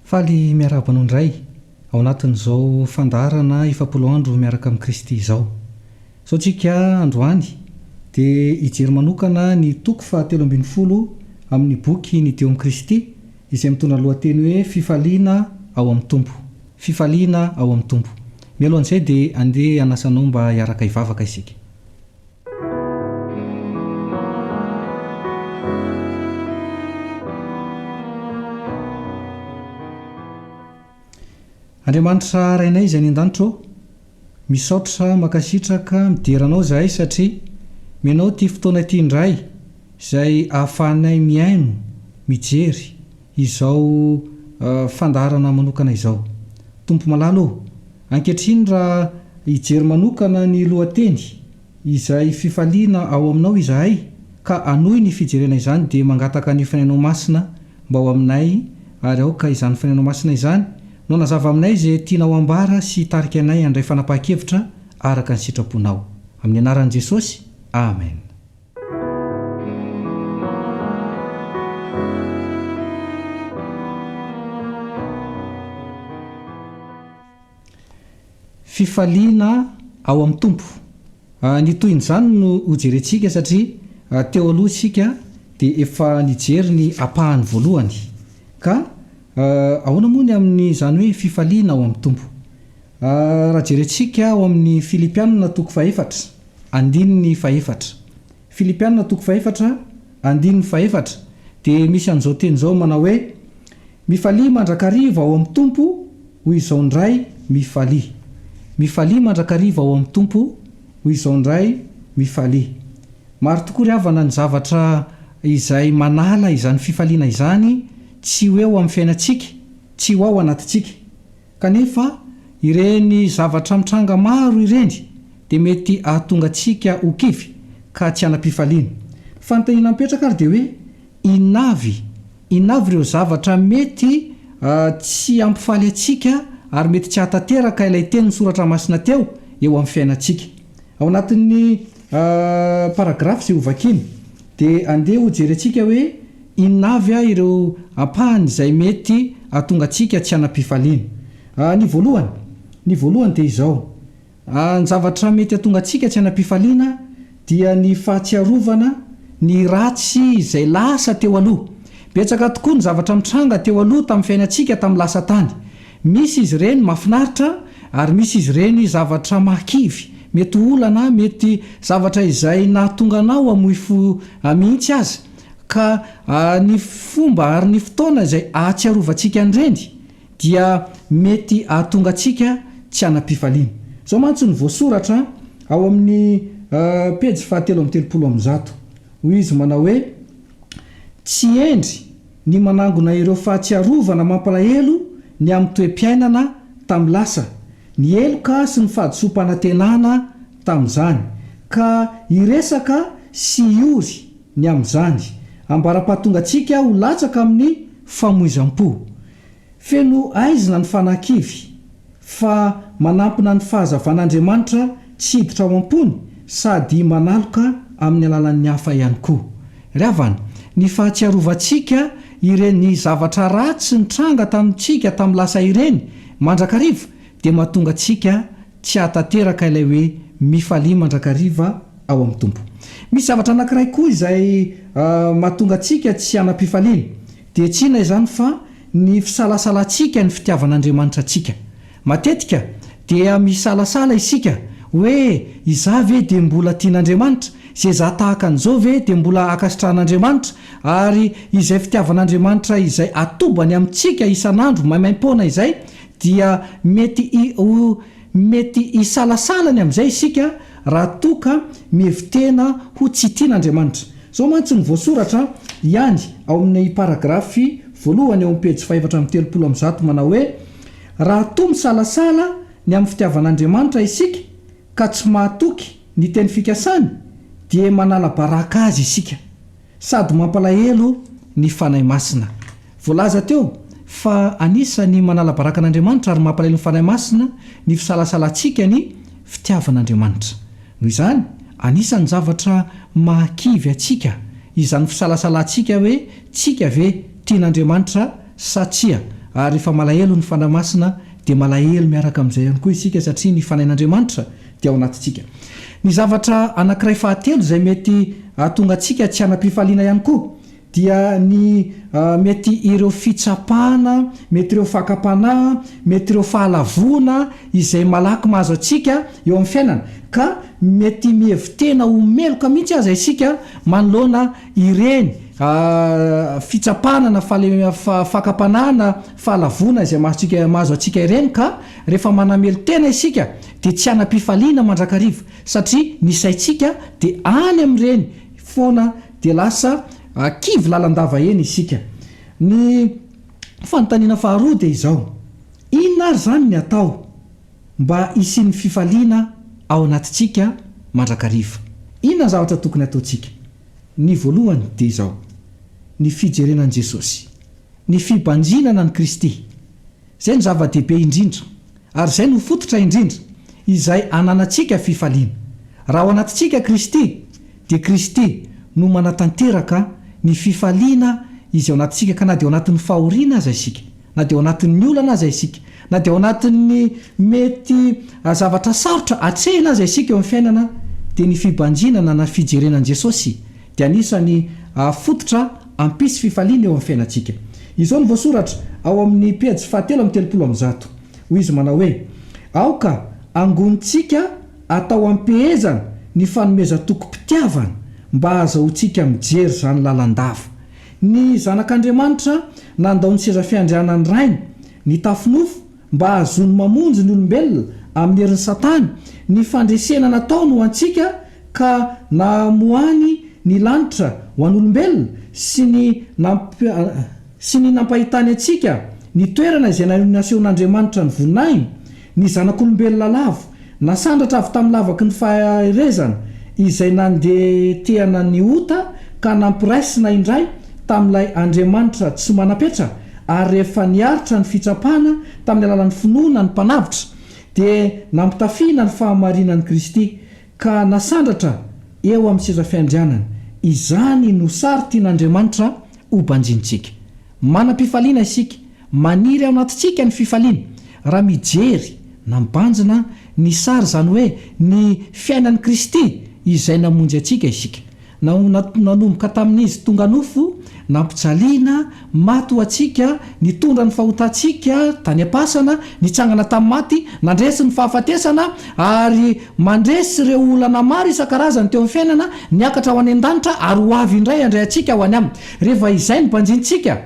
Faly miarahaba anao indray ao anatin'izao fandaharana 40 andro miaraka amin'i Kristy izao. Izao tsika androany dia hijery manokana ny toko faha 13 amin'ny boky Ny Dia ao amin'i Kristy izay mitondra ny lohateny hoe Fifaliana ao amin'ny Tompo. Fifaliana ao amin'ny Tompo. Mialohan'izay dia andeha hanasa anao mba hiaraka hivavaka isika. Andriamanitra Rainay izay any an-danitra ô, misaotra, mankasitraka, midera Anao izahay satria menao ity fotoana ity indray izay ahafahanay mihaino, mijery izao fandaharana manokana izao. Tompo malala ô, ankehitriny raha hijery manokana ny lohateny izay fifaliana ao aminao izahay ka hanohy ny fijerena izany dia mangataka ny Fanahinao Masina mba ho aminay ary aoka izany Fanahinao Masina izany no hanazava aminay izay tianao hambara sy hitarika anay handray fanapahan-kevitra araka ny sitraponao. Amin'ny anaran'i Jesosy, Amen. Fifaliana ao amin'ny Tompo. Ny tohin'izany no hojerentsika satria teo aloha isika dia efa nijery ny ampahany voalohany. Ka ahoana moa ny amin'izany hoe fifaliana ao amin'ny Tompo? Raha jerentsika ao amin'ny Filipiana toko fahefatra, andininy fahefatra. Filipiana toko fahefatra, andininy fahefatra, dia misy an'izao teny izao manao hoe, Mifalia mandrakariva ao amin'ny Tompo, hoy izao indray, mifalia. Mifalia mandrakariva ao amin'ny Tompo, hoy izao indray, mifalia. Maro tokoa ry havana ny zavatra izay manala izany fifaliana izany tsy ho eo amin'ny fiainantsika, tsy ho ao anatintsika. Kanefa, ireny zavatra mitranga maro ireny dia mety hahatonga antsika ho kivy ka tsy hanam-pifaliana. Fanontaniana mipetraka ary dia hoe, inona avy, inona avy ireo zavatra mety tsy hampifaly antsika ary mety tsy hahatanteraka ilay tenin'ny Soratra Masina teo eo amin'ny fiainantsika? Ao anatin'ny paragrafy izay hovakina dia andeha hojerentsika hoe Inona avy ireo ampahany izay mety hahatonga antsika tsy hanam-pifaliana? Ny voalohany, ny voalohany dia izao, ny zavatra mety hahatonga antsika tsy hanam-pifaliana dia ny fahatsiarovana ny ratsy izay lasa teo aloha. Betsaka tokoa ny zavatra mitranga teo aloha tamin'ny fiainantsika tamin'ny lasa tany. Misy izy ireny mahafinaritra ary misy izy ireny zavatra mahakivy, mety ho olana, mety zavatra izay nahatonga anao hamoy fo mihitsy aza. Ka ny fomba ary ny fotoana izay ahatsiarovantsika an'ireny dia mety hahatonga antsika tsy hanam-pifaliana. Izao mantsy no voasoratra ao amin'ny pejy fahatelo amby 130. Hoy izy manao hoe, Tsy hendry ny manangona ireo fahatsiarovana mampalahelo ny amin'ny toe-piainana tamin'ny lasa, ny heloka sy ny fahadisoam-panantenana tamin'izany, ka hiresaka sy hiory ny amin'izany, ambara-pahatonga antsika ho latsaka amin'ny famoizam-po. Feno haizina ny fanahy kivy, fa manampina ny fahazavan'Andriamanitra tsy hiditra ao am-pony sady manaloka amin'ny alalan'ny hafa ihany koa. Ry havana, ny fahatsiarovantsika ireny zavatra ratsy nitranga tamintsika tamin'ny lasa ireny mandrakariva dia mahatonga antsika tsy hahatanteraka ilay hoe mifalia mandrakariva ao amin'ny Tompo. Misy zavatra anankiray koa izay mahatonga antsika tsy hanam-pifaliana, dia tsy inona izany fa ny fisalasalantsika ny fitiavan'Andriamanitra antsika. Matetika dia misalasala isika hoe izaho ve dia mbola tian'Andriamanitra? Izay izaho tahaka an'izao ve dia mbola ankasitrahan'Andriamanitra? Ary izay fitiavan'Andriamanitra izay atobany amintsika isan'andro maimaimpoana izay dia mety ho mety hisalasala ny amin'izay isika raha toa ka mihevi-tena ho tsy tian'Andriamanitra. Izao mantsy no voasoratra ihany ao amin'ny paragrafy voalohany ao amin'ny pejy fahefatra amby 130 manao hoe, Raha toa misalasala ny amin'ny fitiavan'Andriamanitra isika ka tsy mahatoky ny teny fikasany dia manala baraka Azy isika. Sady mampalahelo ny Fanahy Masina. Voalaza teo fa anisan'ny manala baraka an'Andriamanitra ary mampalahelo ny Fanahy Masina ny fisalasalantsika ny fitiavan'Andriamanitra. Noho izany, anisan'ny zavatra mahakivy antsika izany fisalasalantsika hoe tsika ve tian'Andriamanitra sa tsia. Ary rehefa malahelo ny Fanahy Masina dia malahelo miaraka amin'izay ihany koa isika satria ny Fanahin'Andriamanitra dia ao anatintsika. Ny zavatra anankiray fahatelo izay mety hahatonga antsika tsy hanam-pifaliana ihany koa dia ny mety ireo fitsapana, mety ireo fakam-panahy, mety ireo fahalavoana izay malaky mahazo antsika eo amin'ny fiainana ka mety mihevi-tena ho meloka mihitsy aza isika manoloana ireny fitsapana na fakam-panahy na fahalavoana izay mahazo antsika ireny ka rehefa manamelo-tena isika dia tsy hanam-pifaliana mandrakariva satria ny saintsika dia any amin'ireny foana dia lasa kivy lalandava eny isika. Ny fanontaniana faharoa dia izao, inona ary izany ny atao mba hisian'ny fifaliana ao anatintsika mandrakariva? Inona ny zavatra tokony hataontsika? Ny voalohany dia izao, ny fijerena an'i Jesosy, ny fibanjinana an'i Kristy. Izay no zava-dehibe indrindra, ary izay no fototra indrindra izay ananantsika fifaliana. Raha ao anatintsika Kristy, dia Kristy no manatanteraka ny fifaliana izay ao anatintsika, ka na dia ao anatin'ny fahoriana aza isika, na dia ao anatin'ny olana aza isika, na dia ao anatin'ny mety zavatra sarotra atrehina aza isika eo amin'ny fiainana, dia ny fibanjinana na fijerena an'i Jesosy dia anisan'ny fototra hampisy fifaliana eo amin'ny fiainantsika. Izao no voasoratra ao amin'ny pejy fahatelo amby 130, hoy izy manao hoe, Aoka angonintsika atao am-pehezana ny fanomezan-tokim-pitiavana mba hahazahoantsika mijery izany lalandava. Ny Zanak'Andriamanitra nandao ny seza fiandrianan'ny Rainy, nitafy nofo mba hahazoany mamonjy ny olombelona amin'ny herin'i Satana, ny fandresena nataony ho antsika ka namohany ny lanitra ho an'olombelona sy ny sy ny nampahitany antsika ny toerana izay nasehon'Andriamanitra ny voninahiny, ny zanak'olombelona lavo, nasandratra avy tamin'ny lavaky ny faherezana izay nandetehana ny ota ka nampiraisina indray tamin'ilay Andriamanitra tsy manam-petra, ary rehefa niaritra ny fitsapana tamin'ny alalan'ny finoana ny Mpanavotra, dia nampitafiana ny fahamarinan'i Kristy, ka nasandratra eo amin'ny seza fiandrianany. Izany no sary tian'Andriamanitra ho banjinintsika. Manam-pifaliana isika, maniry ao anatintsika ny fifaliana, raha mijery na mibanjina ny sary izany hoe ny fiainan'i Kristy izay namonjy antsika isika. Nanomboka tamin'Izy tonga nofo, nampijaliana, maty ho antsika, nitondra ny fahotantsika tany am-pasana, nitsangana tamin'ny maty, nandresy ny fahafatesana, ary mandresy ireo olana maro isan-karazany teo amin'ny fiainana, niakatra ho any an-danitra ary ho avy indray handray antsika ho any Aminy. Rehefa izay no banjintsika,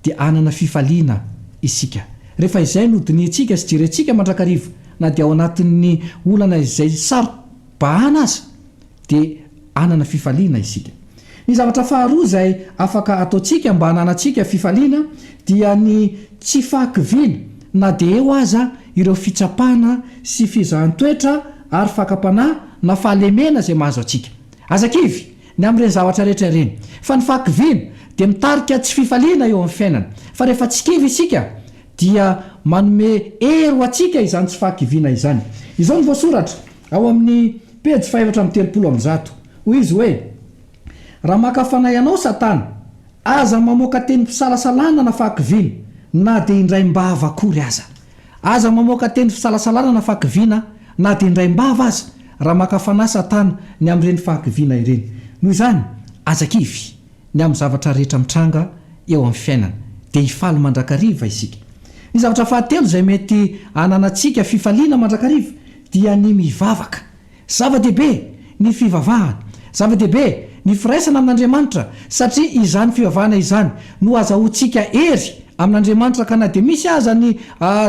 dia hanana fifaliana isika. Rehefa izay no dinihintsika sy jerentsika mandrakariva, na dia ao anatin'ny olana izay saro-bahana aza, dia hanana fifaliana isika. Ny zavatra faharoa izay afaka ataontsika mba hananantsika fifaliana dia ny tsy fahakiviana na dia eo aza ireo fitsapana sy fizahan-toetra ary fakam-panahy na fahalemena izay mahazo antsika. Aza kivy ny amin'ireny zavatra rehetra ireny, fa ny fahakiviana dia mitarika tsy fifaliana eo amin'ny fiainana. Fa rehefa tsy kivy isika dia manome hery ho antsika izany tsy fahakiviana izany. Izao no voasoratra ao amin'ny pejy fahefatra amby 130. Hoy izy hoe, Raha maka fanahy anao Satana, aza mamoaka tenim-pisalasalana na fahakiviana, na dia indraim-bava akory aza. Aza mamoaka teny fisalasalana na fahakiviana, na dia indraim-bava aza, raha maka fanahy Satana ny amin'ireny fahakiviana ireny. Noho izany, aza kivy. ny amin'ny zavatra rehetra mitranga eo amin'ny fiainana, dia hifaly mandrakariva isika. Ny zavatra fahatelo izay mety hananantsika fifaliana mandrakariva dia ny mivavaka. Zava-dehibe ny fivavahana. Zava-dehibe ny firaisana amin'Andriamanitra satria izany fivavahana izany no azahoantsika hery amin'Andriamanitra ka na dia misy aza ny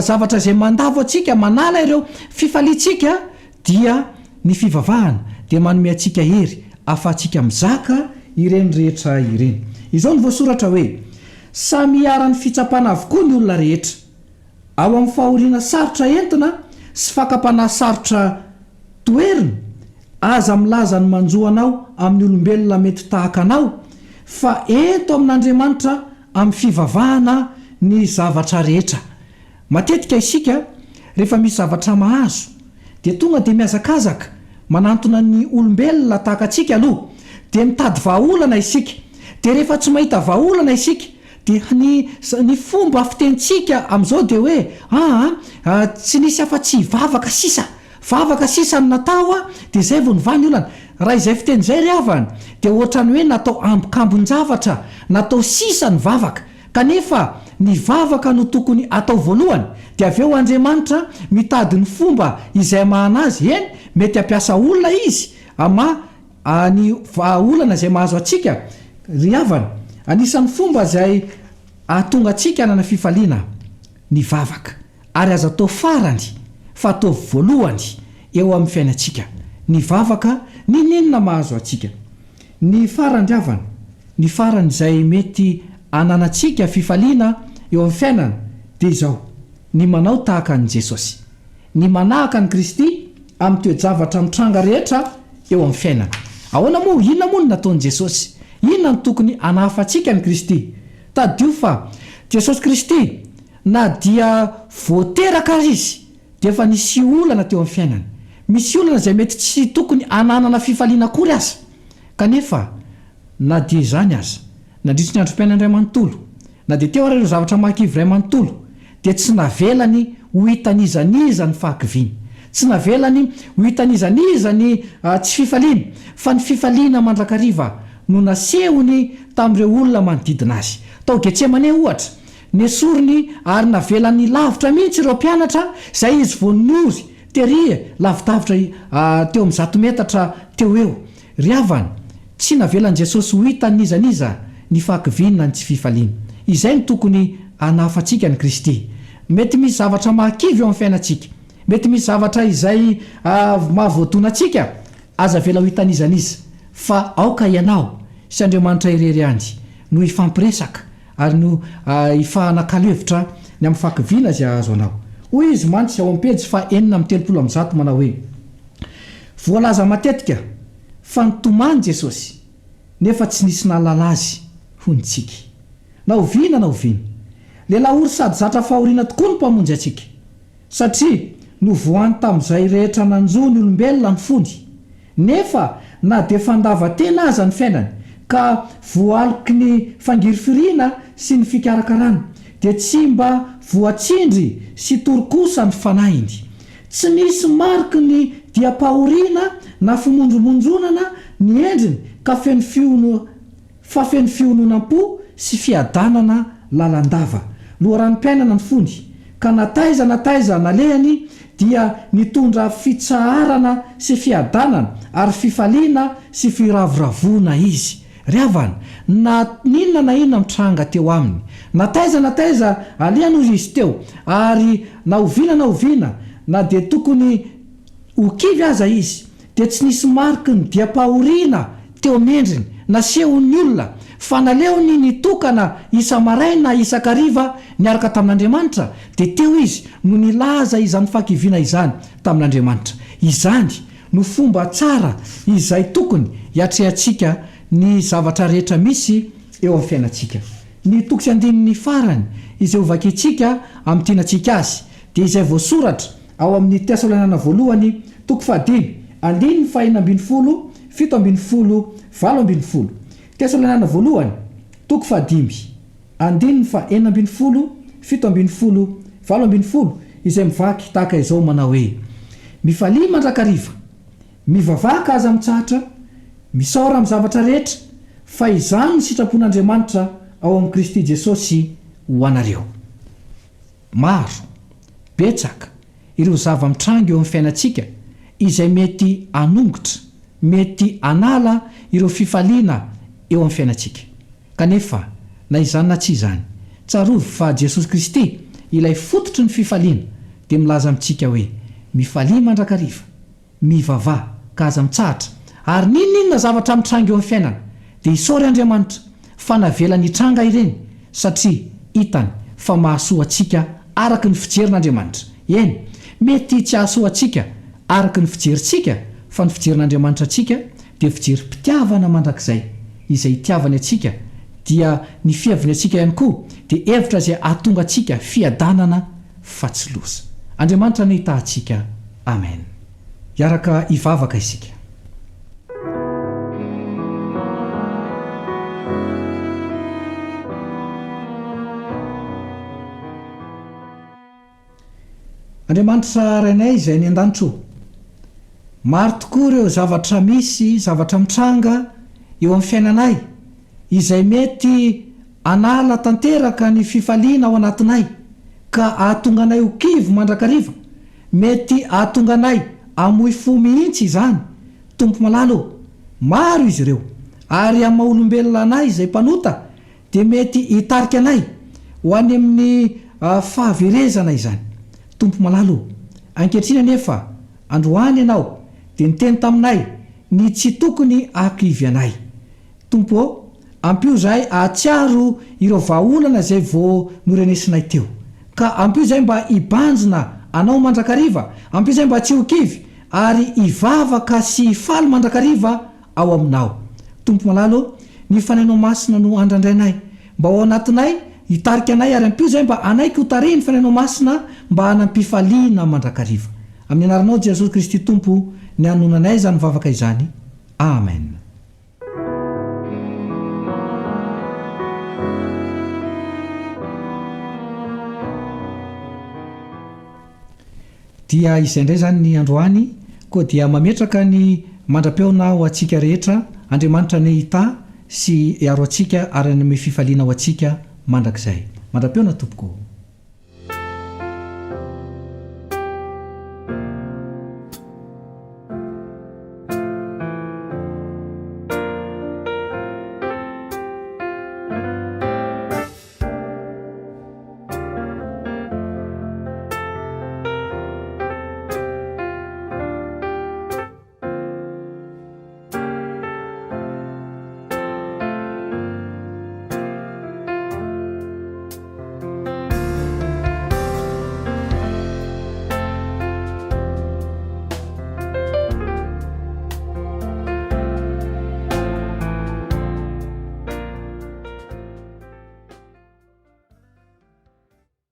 zavatra izay mandavo antsika, manala ireo fifaliantsika dia ny fivavahana dia manome antsika hery ahafahantsika mizaka ireny rehetra ireny. Izao no voasoratra hoe, Samy iharan'ny fitsapana avokoa ny olona rehetra. Ao amin'ny fahoriana sarotra entina sy fakam-panahy sarotra toherina, aza milaza ny manjo anao amin'ny olombelona mety tahaka anao, fa ento amin'Andriamanitra amin'ny fivavahana ny zavatra rehetra. Matetika isika rehefa misy zavatra mahazo dia tonga dia mihazakazaka manantona ny olombelona tahaka antsika aloha dia mitady vahaolana isika dia rehefa tsy mahita vahaolana isika Dia ny ny fomba fitenintsika amin'izao dia hoe aa tsy nisy afa-tsy vavaka sisa, vavaka sisa no natao a, dia izay vao nivaha ny olana. Raha izay fiteny izay ry havana dia ohatran'ny hoe natao ambokambon-javatra, natao sisa ny vavaka. Kanefa ny vavaka no tokony atao voalohany, dia avy eo Andriamanitra mitady ny fomba izay hamahana azy, eny mety hampiasa olona Izy hamaha ny vahaolana izay mahazo antsika ry havana. Anisan'ny fomba izay hahatonga antsika hanana fifaliana ny vavaka, ary aza atao farany fa ataovy voalohany eo amin'ny fiainantsika ny vavaka n'inon'inona mahazo antsika. Ny farany ry havana, ny farany izay mety hananantsika fifaliana eo amin'ny fiainana dia izao, ny manao tahaka an'i Jesosy. Ny manahaka an'i Kristy amin'ny toe-javatra mitranga rehetra eo amin'ny fiainana. Ahoana moa, inona moa no nataon'i Jesosy? Inona no tokony hanahafantsika an'i Kristy? Tadidio fa Jesosy Kristy, na dia vao teraka aza Izy, dia efa nisy olana teo amin'ny fiainany. Misy olana izay mety tsy tokony hananana fifaliana akory aza. Kanefa, na dia izany aza, nandritry ny androm-piainany iray manontolo, na dia teo ara ireo zavatra mahakivy iray manontolo, dia tsy navelany ho hitan'iza n'iza ny fahakiviany. Tsy navelany ho hitan'iza n'iza ny tsy fifaliany, fa ny fifaliana mandrakariva no nasehony tamin'ireo olona manodidina azy. Tao Getsemane, ohatra, Nesoriny ary navelany lavitra mihitsy ireo mpianatra izay izy vao niory tery lavidavitra teo amin'ny zato metatra teo ho eo. Ry havana, tsy navelan'i Jesosy ho hitan'iza n'iza ny fahakiviany na ny tsy fifaliany. Izay no tokony hanahafantsika an'i Kristy. Mety misy zavatra mahakivy eo amin'ny fiainantsika. Mety misy zavatra izay mahavoadona antsika. Aza avela ho hitan'iza n'iza, fa aoka ianao sy Andriamanitra irery ihany no hifampiresaka ary no hifahanakalo hevitra ny amin'ny fahakiviana izay hahazo anao. Hoy izy mantsy ao amin'ny pejy faha 136 manao hoe, Voalaza matetika fa nitomany Jesosy, nefa tsy nisy nahalala Azy ho nitsiky. Na oviana na oviana. Lehilahy ory sady zatra fahoriana tokoa ny Mpamonjy antsika. Satria novohany tamin'izay rehetra nanjo ny olombelona ny fony. Nefa na dia fandavan-tena aza ny fiainany, ka voaloky ny fangirifiriana sy ny fikarakarana, dia tsy mba voatsindry sy tory kosa ny fanahiny. Tsy nisy mariky ny diam-pahoriana na fimondromonjonana ny endriny ka feno fiono Fa feno fiononam-po sy fiadanana lalandava. Loharanom-piainana ny fony, ka na taiza na taiza nalehany dia nitondra fitsaharana sy fiadanana ary fifaliana sy firavoravoana izy. Ry havana, na inona na inona mitranga teo aminy, na taiza na taiza alehany hoy izy teo, ary na oviana na oviana, na dia tokony ho kivy aza izy, dia tsy nisy mariky ny diam-pahoriana teo amin'ny endriny, nasehon'ny olona, fa naleony nitokana isa-maraina isan-kariva niaraka tamin'Andriamanitra, dia teo izy no nilaza izany fahakiviana izany tamin'Andriamanitra. Izany no fomba tsara izay tokony hiatrehantsika ny zavatra rehetra misy eo amin'ny fiainantsika. Ny toko sy andininy farany izay hovakintsika amin'ny tianantsika azy, dia izay voasoratra Ao amin'ny Tesalonianina Voalohany, toko fahadimy, andininy fahenina ambinifolo, 17, 18. Tesalonianina Voalohany, toko fahadimy, andininy fahenina ambinifolo, 17, 18, izay mivaky tahaka izao manao hoe, Mifalia mandrakariva, mivavaha ka aza mitsahatra, misaora amin'ny zavatra rehetra, fa izany no sitrapon'Andriamanitra ao amin'i Kristy Jesosy ho anareo. Maro, betsaka, ireo zava-mitranga eo amin'ny fiainantsika izay mety hanongotra, mety hanala ireo fifaliana eo amin'ny fiainantsika. Kanefa, na izany na tsy izany, tsarovy fa Jesosy Kristy, ilay fototry ny fifaliana, dia milaza amintsika hoe, Mifalia mandrakariva. Mivavaha, ka aza mitsahatra. Ary n'inon'inona zavatra mitranga eo amin'ny fiainana, dia isaory Andriamanitra fa navelany hitranga ireny, satria hitany fa mahasoa antsika araka ny fijerin'Andriamanitra. Eny, mety tsy hahasoa antsika araka ny fijerintsika, fa ny fijerin'Andriamanitra antsika dia fijerim-pitiavana mandrakizay, izay itiavany antsika, dia ny fiheviny antsika ihany koa dia hevitra izay hahatonga antsika fiadanana fa tsy loza. Andriamanitra anie hitaha antsika. Amen. Hiaraka hivavaka isika. Andriamanitra Rainay izay any an-danitra ô, maro tokoa ireo zavatra misy, zavatra mitranga eo amin'ny fiainanay izay mety hanala tanteraka ny fifaliana ao anatinay ka hahatonga anay ho kivy mandrakariva, mety hahatonga anay hamoy fo mihitsy izany, Tompo malala ô, maro izy ireo, ary amin'ny maha olombelona anay izay mpanota dia mety hitarika anay ho any amin'ny fahaverezana izany. Tompo malala ô, ankehitriny anefa, androany Ianao dia niteny taminay ny tsy tokony hahakivy anay. Tompo ô, ampio izahay hahatsiaro ireo vahaolana izay vao norenesinay teo. Ka ampio izahay mba hibanjina Anao mandrakariva, ampio izahay mba tsy ho kivy ary hivavaka sy hifaly mandrakariva ao Aminao. Tompo malala ô, ny Fanahinao Masina no andrandrainay mba ho ao anatinay, hitarika anay ary ampio izahay mba hanaiky ho tarihin'ny Fanahinao Masina mba hanam-pifaliana mandrakariva. Amin'ny Anaranao Jesosy Kristy Tompo ny hanononanay izany vavaka izany. Amen. Dia izay indray izany ny androany, koa dia mametraka ny mandra-pihaona ho antsika rehetra, Andriamanitra anie hitahy sy hiaro antsika ary hanome fifaliana ho antsika mandrakizay. Mandra-pihaona tompoko.